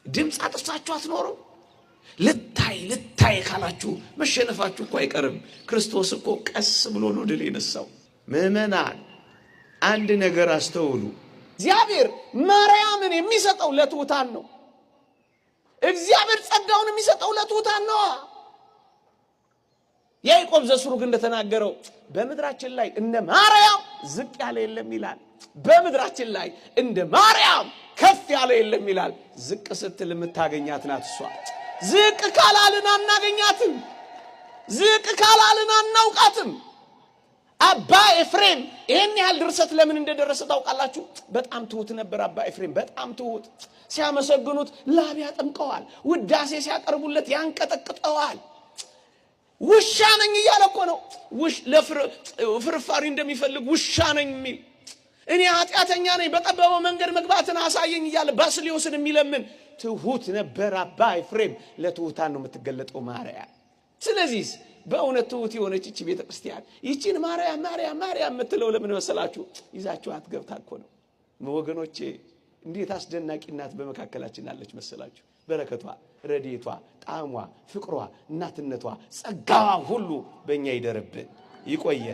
ድምፅ አጥፍታችሁ አትኖሩም። ልታይ ልታይ ካላችሁ መሸነፋችሁ እኮ አይቀርም። ክርስቶስ እኮ ቀስ ብሎ ነው ድል የነሳው። ምዕመናን አንድ ነገር አስተውሉ። እግዚአብሔር ማርያምን የሚሰጠው ለትሑታን ነው። እግዚአብሔር ጸጋውን የሚሰጠው ለትሑታን ነው። ያዕቆብ ዘስሩግ እንደተናገረው በምድራችን ላይ እንደ ማርያም ዝቅ ያለ የለም ይላል። በምድራችን ላይ እንደ ማርያም ከፍ ያለ የለም ይላል። ዝቅ ስትል የምታገኛት ናት እሷ። ዝቅ ካላልን አናገኛትም። ዝቅ ካላልን አናውቃትም። አባ ኤፍሬም ይህን ያህል ድርሰት ለምን እንደደረሰ ታውቃላችሁ? በጣም ትሁት ነበር አባ ኤፍሬም፣ በጣም ትሁት። ሲያመሰግኑት ላብ ያጠምቀዋል፣ ውዳሴ ሲያቀርቡለት ያንቀጠቅጠዋል። ውሻ ነኝ እያለ እኮ ነው። ፍርፋሪ እንደሚፈልግ ውሻ ነኝ የሚል፣ እኔ ኃጢአተኛ ነኝ፣ በጠበበው መንገድ መግባትን አሳየኝ እያለ ባስልዮስን የሚለምን ትሁት ነበር አባ ኤፍሬም። ለትሁታን ነው የምትገለጠው ማርያም። ስለዚህ በእውነት ትሁት የሆነች ይቺ ቤተ ክርስቲያን ይቺን ማርያም ማርያም ማርያም የምትለው ለምን መሰላችሁ? ይዛችኋት ገብታ እኮ ነው ወገኖቼ። እንዴት አስደናቂ እናት በመካከላችን አለች መሰላችሁ? በረከቷ፣ ረድኤቷ፣ ጣዕሟ፣ ፍቅሯ፣ እናትነቷ፣ ጸጋዋ ሁሉ በእኛ ይደርብን። ይቆየ።